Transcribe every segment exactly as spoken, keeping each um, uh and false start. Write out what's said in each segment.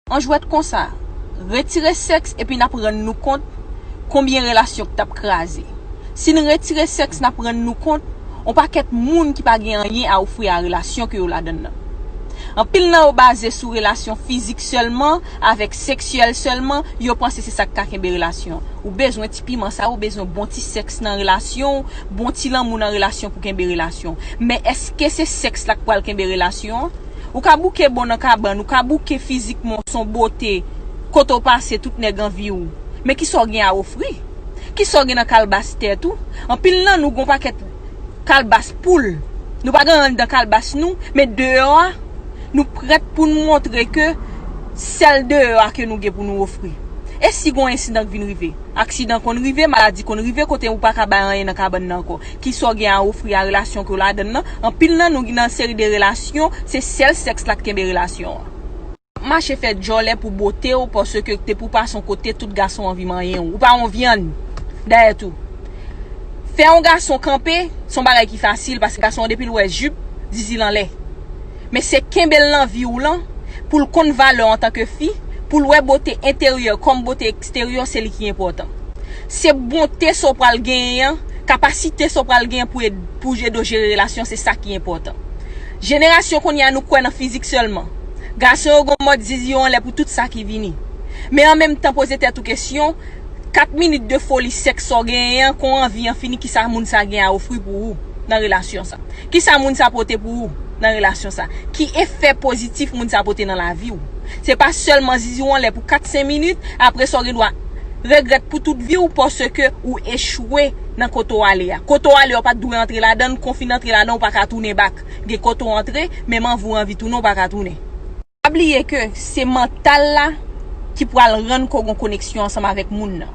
An jwèt konsa, retire sèks epi n ap rann nou kont konbyen relasyon k t ap kraze. Si n retire sèks, n ap rann nou kont on pakèt moun ki pa gen anyen a ofri a relasyon ke yo ladann nan. Anpil nan yo baze sou relasyon fizik sèlman, avèk seksyèl sèlman, yo panse se sa k ka kenbe relasyon. Ou bezwen ti piman sa, ou bezwen bon ti sèks nan relasyon, bon ti lanmou nan relasyon pou kenbe relasyon. Men èske se sèks la k pral kenbe relasyon an? Ou ka bouke bon nan kabann, ou ka bouke fizikman, w se on bote, kote w pase, tout nèg anvi w. Men kisa w gen a ofri? Kisa w gen nan kalbas tèt ou? Anpil nan nou gon pakèt kalbas poul. Nou pa gen anndan kalbas nou, men deyò a, nou prèt pou n montre ke sèl deyò a ke nou gen pou nou ofri. E si gon ensidan k vin rive? Aksidan konn rive, maladi konn rive, kote ou pa ka bay anyen nan kabann nan ankò. Kisa w gen a ofri a relasyon ke w ladann nan? Anpil nan nou nan seri de relasyon, se sèl sèks la k kenbe relasyon an. Mache fè djòlè pou bote w, paske te pou pase yon kote tout gason anvi manyen w. Ou pa yon vyann. Dayè tou, fè yon gason kanpe, se yon bagay ki fasil, paske gason an depi l wè jip, zizi l anlè. Men se kenbe l nan vi w lan, pou l konn valè w antanke fi, pou l wè bote enteryè kòm bote eksteryè, se li ki enpòtan. Se bonte sa w pral genyen an, kapasite sa w pral genyen pou ed-, pou ede w jere relasyon, se sa ki enpòtan. Jenerasyon kounye a, nou kwè nan fizik sèlman. Gason yo gon mòd zizi yo anlè pou tout sa ki vini. Men an menm tan, poze tèt ou kesyon, kat minit de foli sèks sa w genyen an, kon anvi an fini, kisa moun sa gen a ofri pou ou nan relasyon sa? Kisa moun sa pote pou ou nan relasyon sa? Ki efè pozitif moun sa pote nan lavi w? Se pa sèlman zizi w anlè pou kat senk minit, apre sa w gen dwa regrèt pou tout vi w paske ou echwe nan kote w ale a. Kote w ale a, ou pa t dwe antre ladan l, kon w fin antre ladan, ou pa ka tounen bak. Gen kote w antre, menm anvi w anvi tounen, ou pa ka tounen. Pa bliye ke se mantal la ki pral rann ke w gon koneksyon ansanm avèk moun nan.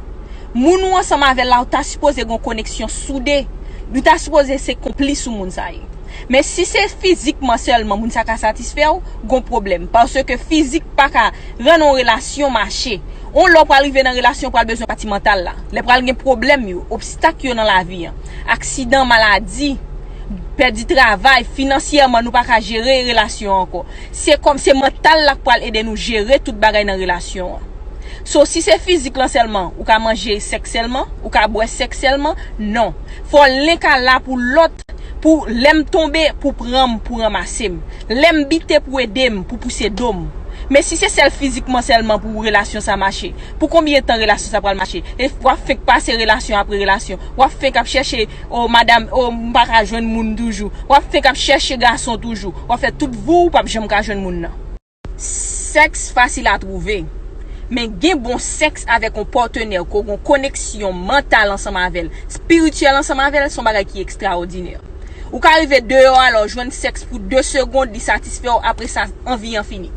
Moun ou ansanm avè l la, ou ta sipoze gon koneksyon soude. Nou ta sipoze se konplis ou moun sa ye. Men si se fizikman sèlman moun sa ka satisfè w, gon pwoblèm. Paske fizik pa ka rann yon relasyon mache. On lè w pral rive nan relasyon, w pral bezwen pati mantal la. Lè pral gen pwoblèm yo, obstak yo nan lavi an, aksidan, maladi, pèdi travay, finansyèman nou pa ka jere relasyon ankò. Se kòm se mantal la k pral ede nou jere tout bagay nan relasyon an. So, si se fizik lan sèlman, ou ka manje sèks sèlman, ou ka bwè sèks sèlman, non. Fò len ka la pou lòt, pou lè m tonbe, pou pran m, pou ranmase m. Lè m bite, pou ede m, pou pouse do m. Men si se sèl fizikman sèlman pou relasyon sa mache, pou konbyen tan relasyon sa pral mache? E w ap fenk pase relasyon apre relasyon. W ap fenk ap chèche, o madanm, o m pa ka jwenn moun toujou. W ap fenk ap chèche gason toujou. W ap fè tout vi w, w p ap janm ka jwenn moun nan. Sèks fasil a twouve. Men gen bon sèks avèk yon patnè ke w gen yon koneksyon mantal ansanm avè l, espirityèl ansanm avè l, se yon bagay ki ekstraòdinè. Ou ka rive deyò a, lè w jwenn sèks pou de segonn, li satisfè w, apre sa, anvi an fini.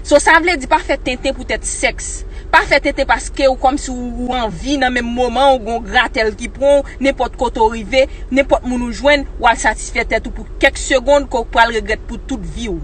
So, sa vle di pa fè tenten poutèt sèks. Pa fè tenten paske ou kòmsi ou, ou anvi nan menm moman, ou gen yon gratèl ki pran w, nenpòt kote w rive, nenpòt moun ou jwenn, w al satisfè tèt ou pou kèk segonn ke w pral regrèt pou tout vi w.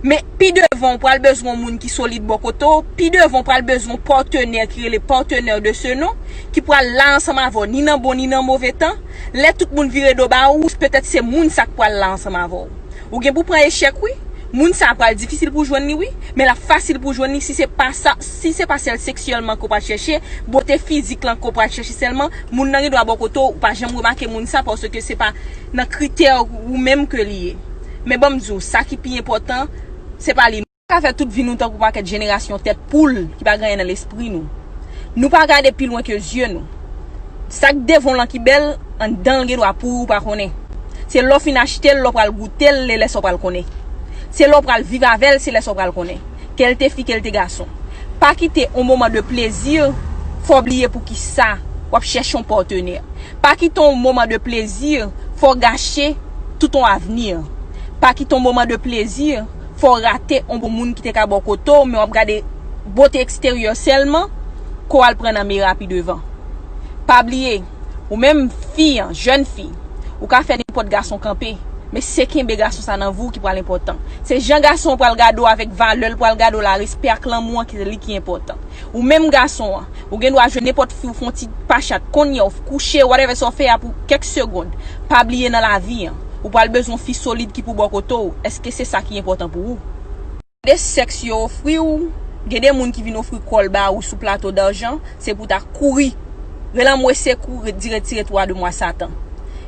Men pi devan, ou pral bezwen yon moun ki solid bò kote w. Pi devan, ou pral bezwen yon patnè ki rele partenaire de ce nom, ki pral la ansanm avè w, ni nan bon, ni nan move tan. Lè tout moun vire do ba ou, petèt se moun sa k pral la ansanm avè w. Ou gen pou pran echèk, wi. Moun sa a pral difisil pou jwenn li, wi. Men l ap fasil pou jwenn li si se pa sa, si se pa sèl seksyèlman ke w pral chèche, bote fizik lan ke w pral chèche sèlman, moun nan gen dwa bò kote w, ou pa janm remake moun sa, paske se pa nan kritè ou menm ke li ye. Men ban m di w, sa ki pi enpòtan, se pa li. Nou ka fè tout vi nou tankou pakèt jenerasyon tèt poul ki pa gen anyen nan lespri nou. Nou pa gade pi lwen ke zye nou. Sa k devan w lan ki bèl, anndan l gen dwa pouri, ou pa konnen. Se lè w fin achte l, lè w pral goute l, e lè sa w pral konnen. Se lè w pral viv avè l, se lè sa w pral konnen. Ke l te fi, ke l te gason. Pa kite yon moman de plezi fè w bliye poukisa w ap chèche yon patnè. Pa kite yon moman de plezi fè w gache tout yon avni. Pa kite yon moman de plezi fè w rate yon bon moun ki te ka bò kote w, men w ap gade bote eksteryè sèlman, ke w al pran nan mera pi devan. Pa bliye, ou menm fi an, jèn fi, ou ka fè nenpòt gason kanpe, men se kenbe gason sa nan vi w ki pral enpòtan. Se jan gason an pral gade w avèk valè l pral gade w la, respè ak lanmou an, ki se li ki enpòtan. Ou menm gason an, ou gen dwa jwenn nenpòt fi, ou fè yon ti pachat kounye a, ou kouche, whatever sa w fè a pou kèk segonn. Pa bliye nan lavi an, ou pral bezwen yon fi solid ki pou bò kote w. Èske se sa ki enpòtan pou ou? Gade sèks yo ofri w, Gen de moun ki vin ofri kò l ba ou sou plato dajan, se pou ta kouri. Rele anmwe sekou, ret- di retire twa de mwa Satan.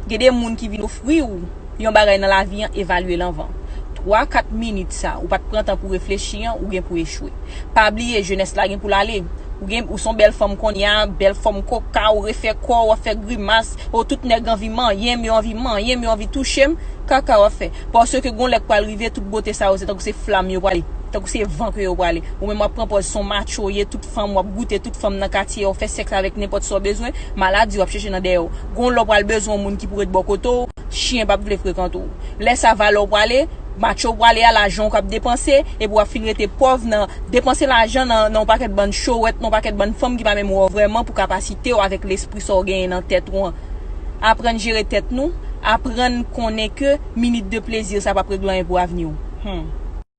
Gen de moun ki vin ofri ou yon bagay nan lavi an, evalye l anvan. Twa, kat minit sa, ou pa t pran tan pou reflechi an, ou gen pou echwe. Pa bliye, jenès la gen pou l ale. Ou gen, ou se yon bèl fanm kounye a, bèl fanm koka, ou refè kò, w ap fè grimas, o tout nèg anvi manyen m, yo anvi manyen m, yo anvi touche m, kaka w ap fè. Paske gon lè k pral rive, tout bote sa yo, se tankou se flam yo prale, tankou se van ke yo prale. Ou menm w ap pran pòz se yon macho w ye, tout fanm w ap goute, tout fanm nan katye a, w fè sèks avèk nenpòt sa w bezwen, maladi w ap chèche nan dèyè w. Gon lè w pral bezwen yon moun ki pou ret bò kote w, chen p ap vle frekante w. Lè sa valè w prale, match ou prale a, lajan w k ap depanse, epi w ap fin rete pòv nan depanse lajan nan, nan yon pakèt bann chowèt, nan yon pakèt bann fanm ki pa menm wè w vrèman pou kapasite w avèk lespri sa w genyen nan tèt ou an. Aprann jere tèt nou, aprann konnen ke minit de plezi sa p ap regle anyen pou avni w. Hmm.